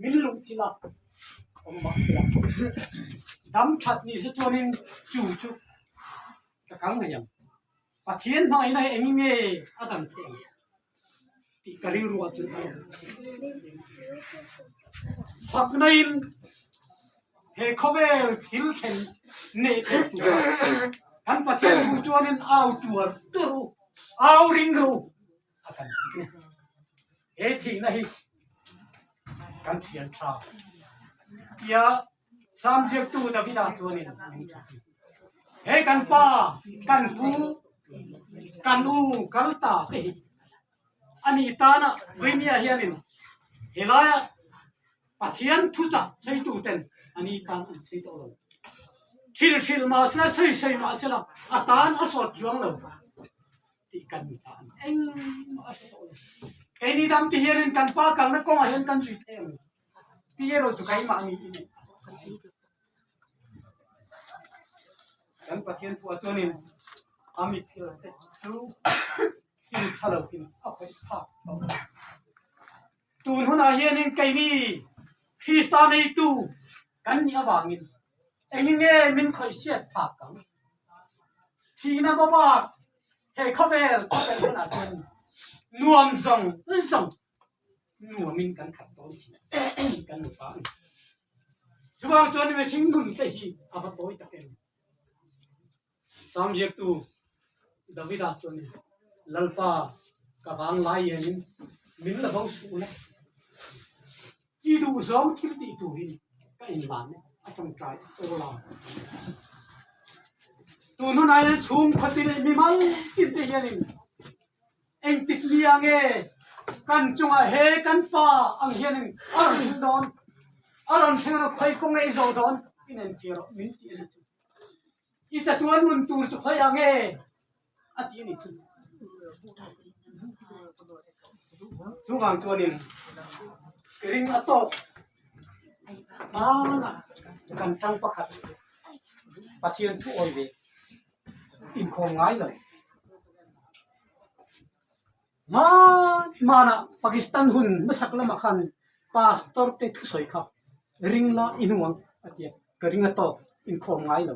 Min luhchilh a awm mah sela dam that ni se chuanin chu chu ka kal ngei ang. Pathian hmangaihna hi eng nge a dang theih ang tih ka rilru ah chuan a awm. Fakna in he khawvel thil thlen neih theih tur kan Pathian thu chuanin au tuar tuar u, au ring ru a kan ti a ni. He thihna hi kan thian tha tia Sam ziaktu Davida chuanin min tha ti. He kan pa, kan pu, kan u kal ta te hi ani tana Vainia hianin helaia Pathian thuchah sawitu ten ani tan an sawi tawh lo. Thil hrilh mah sela, sawi sawi mah sela a tan a sawt zuang lo. tih kan ni ta a ni. Engmah a hre tawh lo. Keini dam ti hianin kan pa kalna kawngah hian kan zui thei ang tih erawh chu keimah ni in kan Pathian thuah chuanin a mitthil te chu thil tha lo in a khawih phak tawh. Tun hunah hianin keini Krista neitu kan nih avangin Engin nge min khawih hriat phak ang? Thihna bawbak he khawvel khawvel hunah chuan nuam zawng zawng nuamin kan khat dawn thin kan ni ta a ni. Chuvang chuan mihring nun te hi a va tawi tak em? Sam ziaktu Davida chuan Lalpa ka vang lai hianin min la bo suh la, i duh zawng thil tih turin ka inlan e, a tawngtai aw la. Tun hunah hian chhungkhaw ti leh mimal tin te hianin engtik nia nge kan chungah he kan pa ang hianin a rawn thleng dawn, a rawn thleng a khawi kawng nge i zawh dawn inentir rawh min ti a ni chu. I chatuan nun tur chu khawi ang e a ti a ni chu. Chuvang chuanin ring a tawk hmanah kan tang pakhat Pathian thu awi ve inkhawm ngai lo. Hman hmanah Pakistan hun hmasak lamah khan Pastor te thusawi kha ring la i hnu ang a ti a, ka ring a tawk inkhawm ngai lo.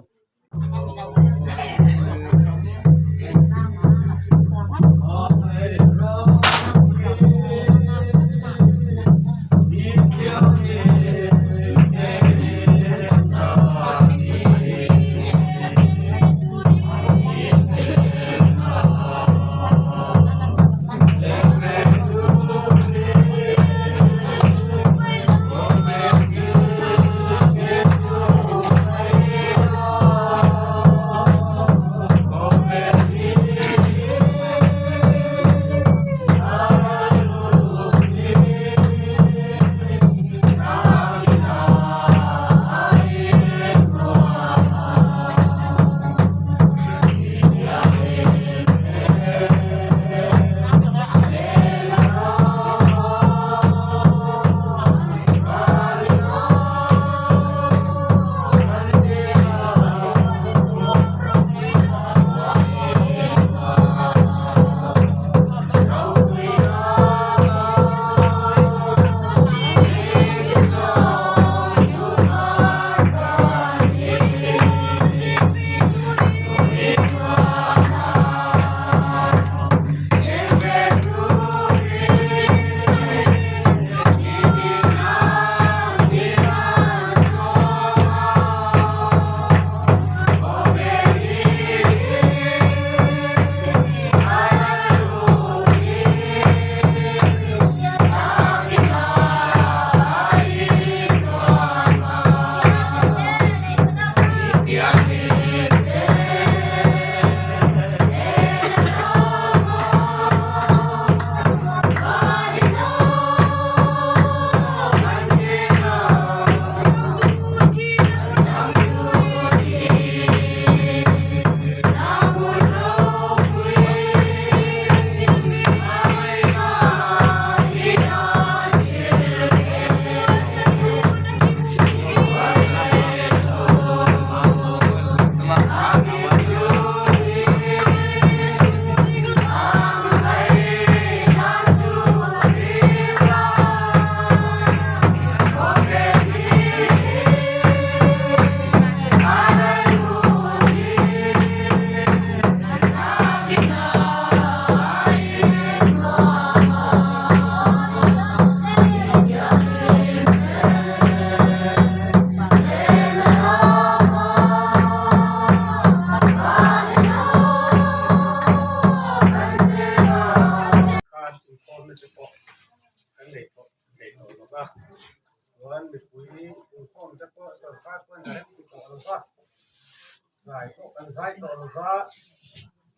Zai pawh kan zai tawh lo va,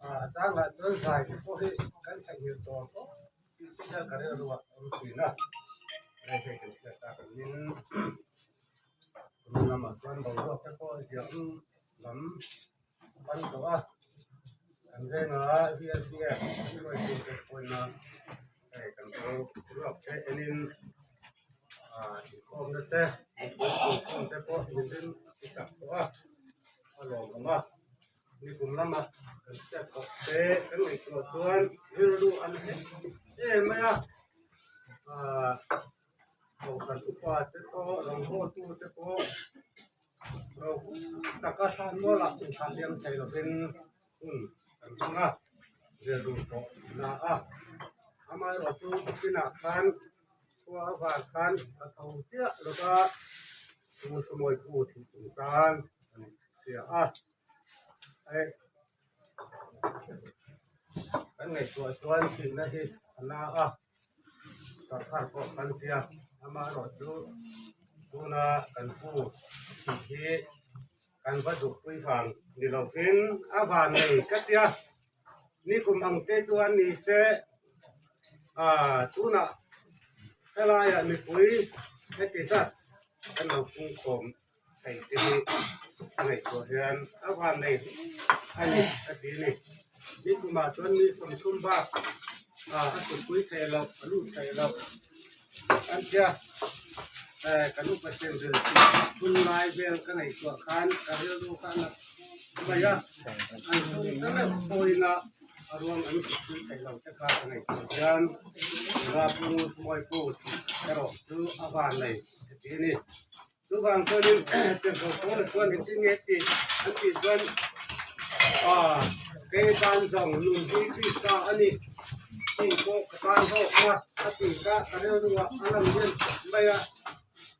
a changah chuan zai te pawh hi kan theihnghilh tawh ang tawh tih te hian ka rilru ah a awm thin a, hei hei kan hriat tak angin kum lamah chuan boruak te pawh ziahna lam a pan tawh a, kan vengah VLPF an ruai tur te pawhin hei kan boruak te enin inkhawmna te inkhawm te pawh min rin chak tawh a. A lawmawm a, nikum lama kan step bawk te kan ngaihtuah chuan rilru an hek em mai a, aaa kohhran upa te pawh rawngbawltu te pawh ro taka hlan mualah inthlah hliam thei lovin hun kan hmang a, rilru pawh a na a, amaherawhchu tukinah khan khua a var khan a tho chiah lova. Chungsawi pu thih chung tan an hria a, hei kan ngaihtuah chuan thihna hi a na a, sarkar pawh kan tia amaherawhchu tuna kan pu thih hi kan va duhpui vang ni lovin a van nei ka tia, nikum ang te chuan ni se ah tunah helaiah mipui heti zat kan lo pungkhawm thei te hi a ngaihtuah hian a van nei a ni a ti a ni. Nikumah chuan mi 30 bak ah a tuipui theih loh a lut theih loh an tia eh kan upa chen ril hun lai vel ka ngaihtuah khan ka rilru kha a nat mai a an chhung ta meuh pawhin a a ruang an tuipui theih loh te kha ka ngaihtuah hian Rapu Mawipu tih erawh chu a van nei ka ti a ni. Chuvang chuanin Tirhkoh Paula chuan engtin nge tih an tih chuan aaa kei tan zawng nun hi Krista a ni tih pawh ka tan zawk a a tih kha ka rilru ah a lang hian mai a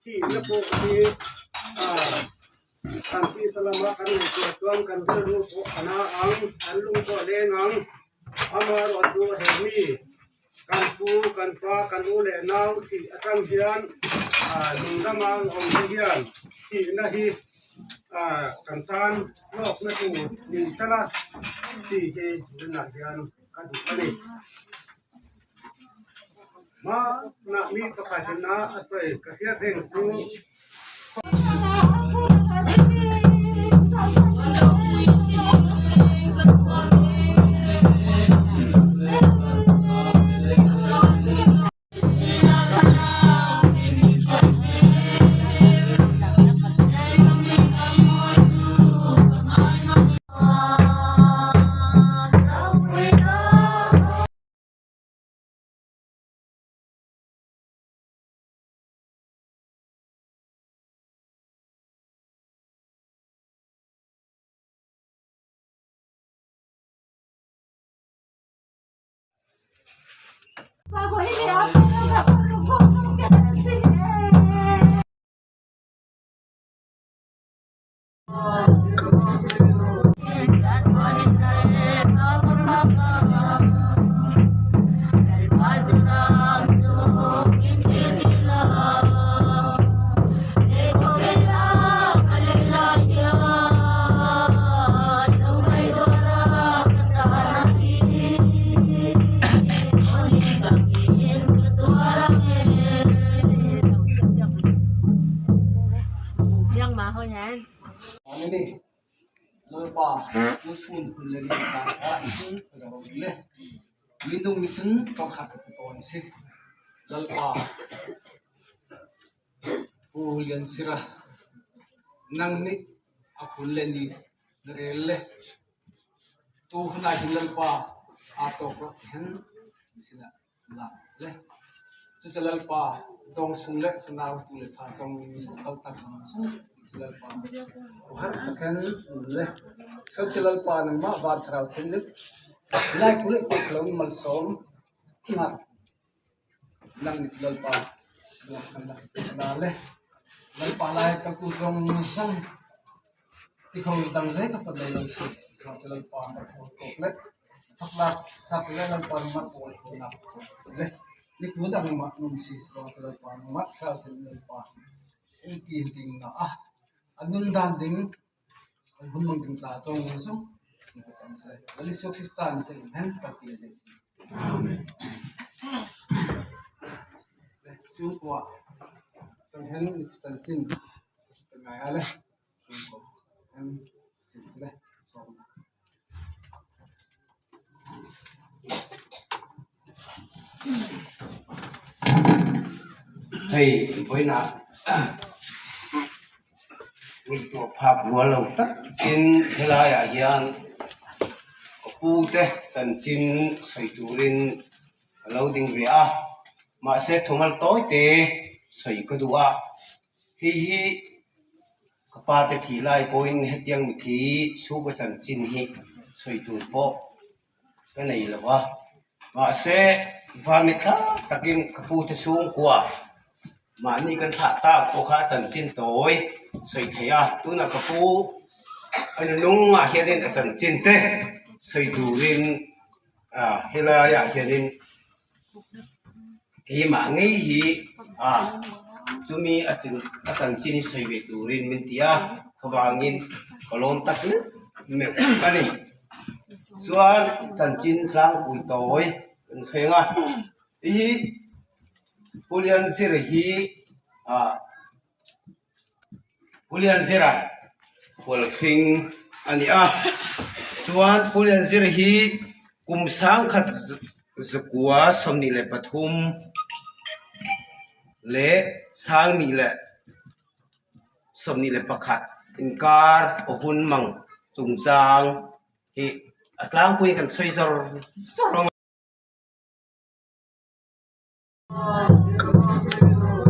thihna pawh hi aaa kan tisa lama kan ngaihtuah chuan kan rilru pawh a na ang kan lung pawh a leng ang amaherawhchu he mi Kan pu, kan pa, kan u leh nau tih atang hian lungdama an awm te hian thihna hi kan tan hlawkna tur ni sela tih hi tunah hian ka duh a ni. Hmanah mi pakhatin a sawi ka hriat reng chu. Lalpa tu chun hun le ni caan kha ka ro le minung nih cun tawkhat ka tawn si. Lalpa Pu Lian Sira nang nih a hun le ni na rel le tu hun ah hin Lalpa aa tawk rak hen na sinah lak le cucu Lalpa dong sung le fanau tu le fa zong kal tak cu Lalpa har takin le cu Lalpa nangmah van thlarau thinlit lai kule pek lo malsawm ngak nang nih Lalpa na le Lalpa lai ka ku zong zong Ti kho dang zei ka pan lo si. Lalpa na thaw tuk le faklak sak le Lalpa nangmah pawl nak le ni tu dang nangmah nung si Lalpa nangmah thlarau in Lalpa in pi ding na a anun dan ding. Kan hun mang ding tla zong zong Lal Isu Krista ni te in hen kan ti le si. Amen. Chung kwa kan hen ni chan chin kan ngai ale chung ko hen sim sile som. Hei vawiinah ngaihtuah phak rual lo takin helaiah hian ka pu te chanchin sawi turin ka lo ding ve a, mahse thumal tawi te sawi ka duh a, hei hi Ka pa te thih lai pawhin hetiang mithi chhungkaw chanchin hi sawi tur pawh ka nei lo va, mahse vani thlak takin ka pu te chhungkua mahni kan thlah tak pawh kha chanchin tawi sawi thei a, tunah ka pu a nunungah hianin a chanchin te sawi turin helaiah hianin Keimah ngei hi a chumi a a chanchin hi sawi ve turin min ti a, chuvangin ka lawm tak meuh meuh a ni. Chuan chanchin tlangpui tawi kan thleng a, hei hi Pu Lianzira hi ah Pu Lianzira Khualhring a ni a, chuan Pu Lianzira hi kum sangkhat zakua 23 leh 2021 inkar aw hun mang chungchang hi a tlangpui kan sawi zawr zawr ang a.